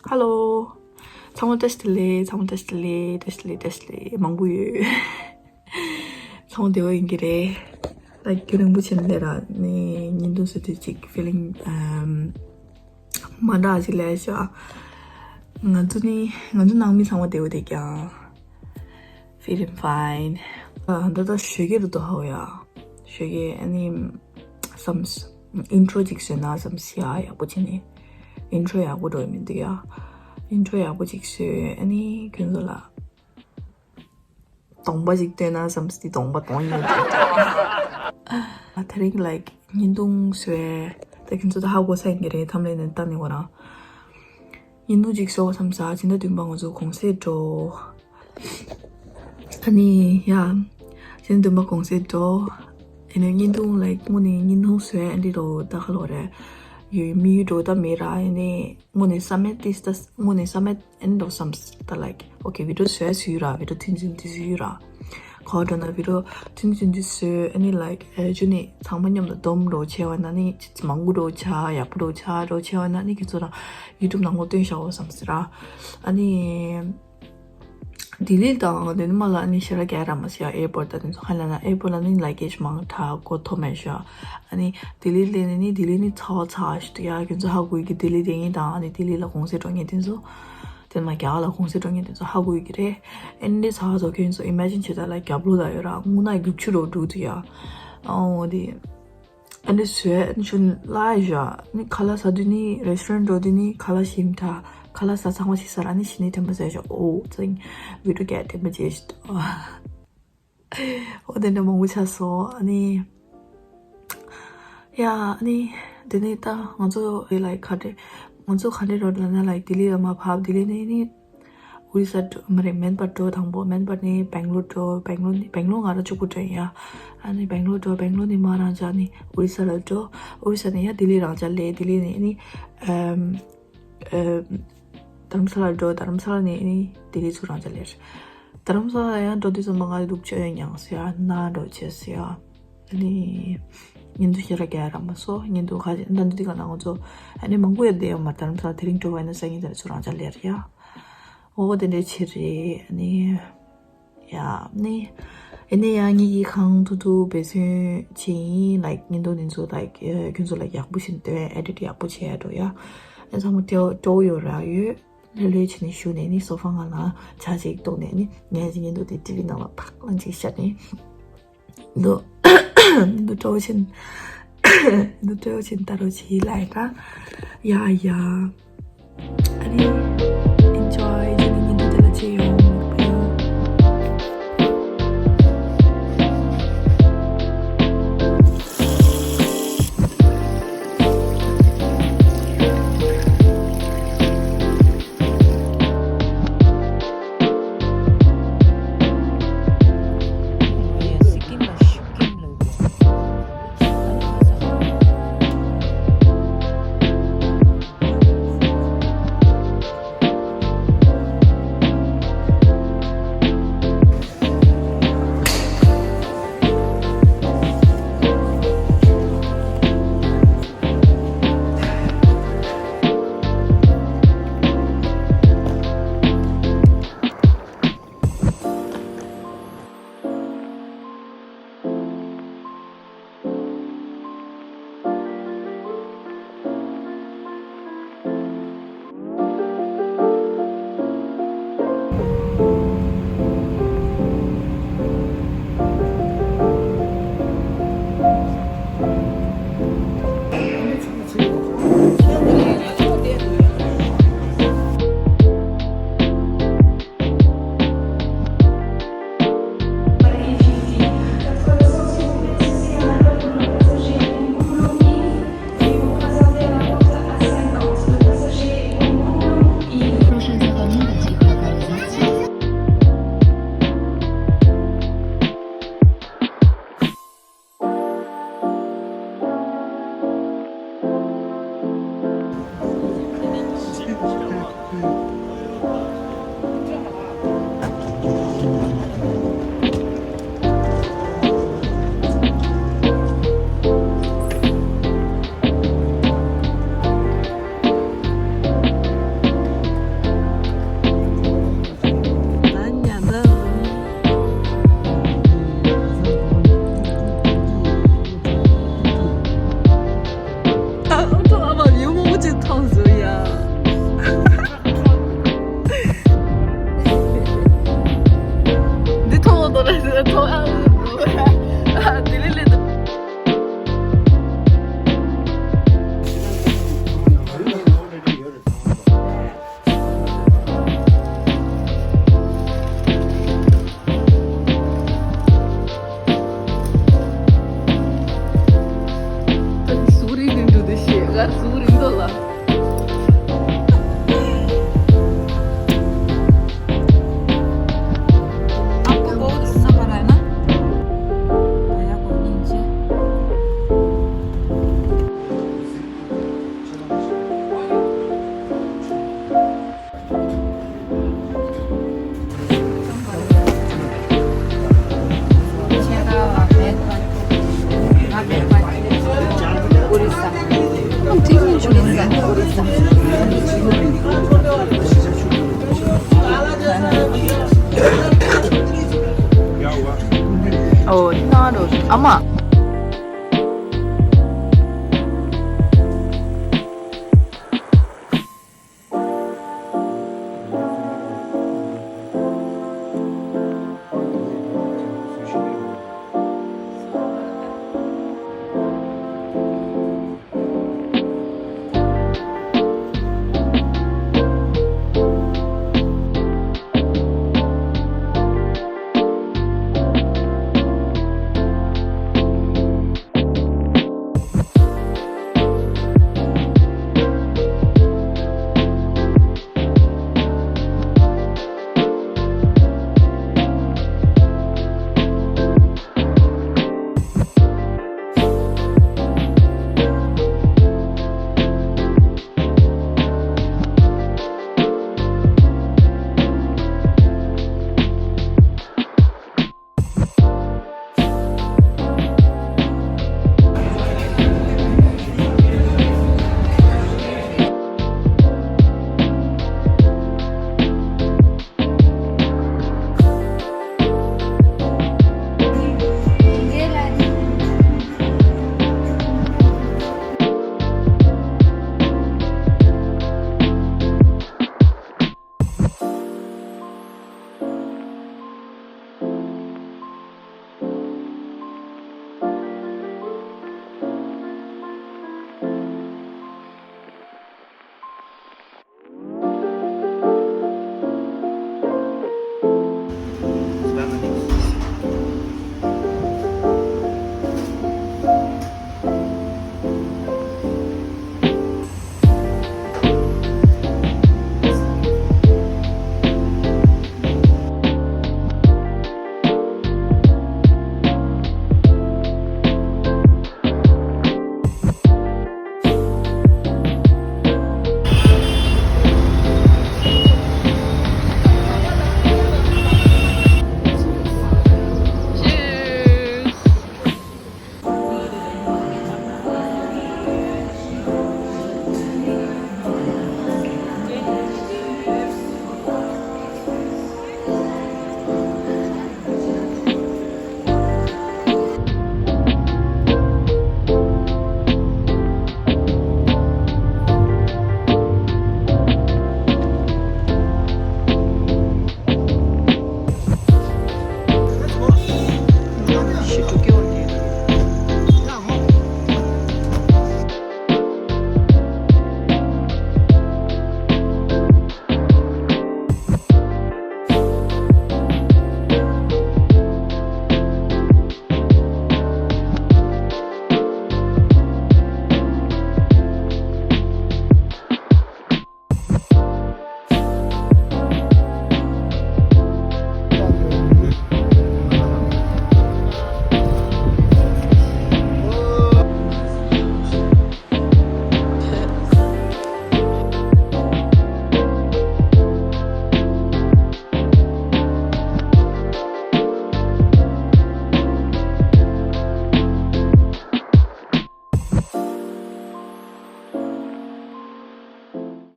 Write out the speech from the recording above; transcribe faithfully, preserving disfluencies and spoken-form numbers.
Hello. ཚང་མ་བཀྲ་ཤིས་བདེ་ལེགས། ཚང་མ་བཀྲ་ཤིས་བདེ་ལེགས། བཀྲ་ཤིས་བདེ་ལེགས། བཀྲ་ཤིས་བདེ་ལེགས། མང་པོ་ཡོད། ཚང་མ་བདེ་པོ་ཡིན་གྱི་རེད། ད་རྒྱུན་རིང་པོ་ཕྱིན་ནས་ར་ནི་བརྙན་ཐུང་བཟོ་དུས་ཅིག་feeling ཨམ་མ་འདྲ་ཞིག་སླེབས་ཤག་ང་ཚོ་ནི་ང་ཚོ་ནང་མི་ཚང་མ་བདེ་པོ་བསྡད་ཀྱང་། Feeling fine. ཨ་ད་ད་ཞོགས་ཀས་རུ་དོ་ཧའོ་ཡ། ཞོགས་ཀས་ཨ་ནི་བསམས། intro ཅིག་བཟོས་ན་བསམས་ཡ་ཡག་པོ་བྱས་ནས། intro ཡག་པོ་འགྲོ་ཡི་མི་འདུག་ཡ། intro ཡག་པོ་ཅིག་བཟོས། ཨ་ནི་ཁྱོད་ཚོ་ལ་གདོང་པ་ཅིག་སྟོན་ན་བསམས་ཏེ་གདོང་པ་གདོང་ཡོད་ཅིག་ཨ་དེ་རིང་like བརྙན་ཐུང་བཟོས། ད་ཁྱོད་ཚོ་ད་ཧ་གོ་ས་ཡིན་གྱི་རེད། thumbnail ནས་ལྟ་ནས་ཁོ་རང་། བརྙན་ཐུང་ཅིག་བཟོ་བསམ་ས། སྤྱི་ཟླ་བདུན་པ་ང་ཚོ་གུང་སེང་འགྲོ། ཨ་ནི་ཡ། སྤྱི་ཟླ་བདུན་པ་གུང་སེང་འགྲོ། ཨ་ནི་བརྙན་ཐུང་like དངོས་ནས་བརྙན་ཐུང་བཟོས་ཨ་འདི་རོ་ད་ག་ལོ་རེད། ཡོད་མི་ཡུལ་འགྲོ་ད་མེད་ར། ཨ་ནི་དངོས་ནས་བསམ་མེད་ཏིས་ད་དངོས་ནས་བསམ་མེད་ཨ་འདི་རོ་བསམ་ད་like okay video བཟོས་བཟོས་ཡོད་ར། video ཐུན་ཚུན་འདི་བཟོས་ཡོད་ར། ག་བ་འགྲོ་ན་video ཐུན་ཚུན་འདི་བཟོས། ཨ་ནི་like ཨ་ཅུ་ནི་ཚང་མ་མཉམ་དུ་སྡོམ་འགྲོ་བྱས་པ་ན་ནི་ཅི་ཅི་མང་པོ་འགྲོ་ཆ་ཡག་པོ་འགྲོ་ཆ་འགྲོ་བྱས་པ་ན་ནི་ཁྱེད་ཚོ་རང་YouTube ནང་ལོགས་སྟོན་བཞག་འོ་བསམ་ཟེར་ར། ཨ་ནི་ལྡི་ལི་དང་དེ་ནི་མ་ལ་ཨ་ནི་ཤ་ར་ག་ར་མ་ཟེར་ཡ་airport ད་དེ་ཚོ་ཧ་ལ་ན་airport ལ་ནི་luggage མང་དྲགས་གོ་ཐོབ་མེད་ཤག་ཨ་ནི་ལྡི་ལི་ལ་ནི་ནི་ལྡི་ལི་ནི་ཚ་བ་ཚ་ཞིག་འདུག་ཡ། ཁྱེད་ཚོ་ཧ་གོ་ཡི་གི་ལྡི་ལི་དེ་ངེད་དང་ཨ་ནི་ལྡི་ལི་ལ་གུང་སེང་འགྲོ་མཁན་དེ་ཚོ། དེ་མ་རྒྱ་གར་ལ་གུང་སེང་འགྲོ་མཁན་དེ་ཚོ་ཧ་གོ་ཡི་གི་རེད། ཨ་ནི་ཚ་བ་ཚ་ཁྱེད་ཚོ་imagine བྱེད་ད་ལ་རྒྱབ་ལོགས་ད་ཡོད་ར། དངོས་གནས་རྒྱུག་ཆུ་རོ་འགྲོ་འདུག་ཡ། ཨོ་དེ། ཨ་ནི་བཟོས་ཨ་ནི་ཆུ་ལ་བཞག་ནི་ཁ་ལག་ཟ་དུས་ནི་restaurant འགྲོ་དུས་ནི་ཁ་ལག་ཞིམ་དྲགས། ཁ་ལག་ཟ་ཚང་མ་ཞིག་ཟ་ར་ནི་ཞི་ནི་དྲན་པ་ཟེར་ཞོག་ཨོ་ཙང་video རྒྱག་དྲན་པ་བརྗེད་ཞིག་འདུག་ཨོ་དེ་འདྲ་མང་པོ་ཆགས་སོང་། ཨ་ནི་ཡ་ཨ་ནི་དེ་ནས་ད་ང་ཚོ་ཨེ་like ག་འདྲ་ང་ཚོ་ག་འདྲ་རོ་ལ་ན་like ལྡི་ལི་ལ་མ་ཕབ། ལྡི་ལི་ནས་ནི་ཨོ་རི་ས་འགྲོ་མ་རེད། མན་པ་འགྲོ། དང་པོ་མན་པ་ནས་སྦེང་ལོར་འགྲོ། སྦེང་ལོར་ནས་སྦེང་ལོར་ང་རང་གཅིག་པུ་འགྲོ་ཡིན་ཡ། ཨ་ནི་སྦེང་ལོར་འགྲོ། སྦེང་ལོར་ནས་མ་རང་ཅག་ནི་ཨོ་རི་ས་ལ་འགྲོ། ཨོ་རི་ས་ནས་ཡ་ལྡི་ལི་རང་ཅག་སླེབས། ལྡི་ལི་ནས་ནི་ཨམ། ཨ། རྡ་རམ་ས་ལ་འགྲོ། རྡ་རམ་ས་ལ་ནས་ནི་ལྡི་ལི་ཚུར་རང་ཅག་སླེབས། རྡ་རམ་ས་ལ་ཡང་འགྲོ་དུས་ཙམ་པ་ང་ལ་སྡུག་ཅག་ཡང་མྱངས་སོང་ཡ། ན་འགྲོ་བྱས་སོང་ཡ། ཨ་ནི་བརྙན་ཐུང་ཞེ་དྲག་རྒྱག་ཡ་རག་མ་སོང་། བརྙན་ཐུང་ཁ་ཅིག་ད་འདི་ག་ན་ང་ཚོ་ཨ་ནི་མང་པོ་ཡོད་དེ་ཡོད་མ། རྡ་རམ་ས་ལ་དེ་རིང་འགྲོ་བ་ཡིན་ན་སང་ཉིན་དེ་ཚུར་རང་ཅག་སླེབས་ཡ། འོ་དེ་འདྲའི་ཕྱིར་རེད། ཨ་ནི། ཡ་ནི། ཨེ་ནས་ཡང་ངེད་ཀྱིས་གང་ཐུབ་ཐུབ་འབད་བརྩོན་བྱེད་ཡིན། like བརྙན་ཐུང་འདི་ཚོ་like ཁྱོད་ཚོ་ལ་ཡག་པོ་ཞིག་སྟོན། edit ཡག་པོ་བྱེད་ཡ་འགྲོ་ཡ། ཨེ་ཚང་མ་སྤྲོ་སྤྲོ་ཡོད་ར་ཡོད། ལྷོད་ལྷོད་བྱས་ནས་བཞུགས་ནས་ནི་སོ་ཕ་སྒང་ལ་ཇ་ཅིག་བཏུང་ནས་ནི་ངས་ཀྱི་བརྙན་ཐུང་དེ་ཊི་ཝི་ནང་ལ་ཕག་ལང་ཅིག་བཤད་ནས། འདུག་འདུག་སྤྲོ་བོ་ཆེན། འདུག་སྤྲོ་བོ་ཆེན་ལྟ་རོགས་བྱེད་ལ་ཡ་ད། ཡ་ཡ། ཨ་ནི། enjoy བྱས་ནས་ཉིན་དུ་དེ་ལ་བྱེད་ཡོང་། གཟུགས་རིང་དོ་ལ།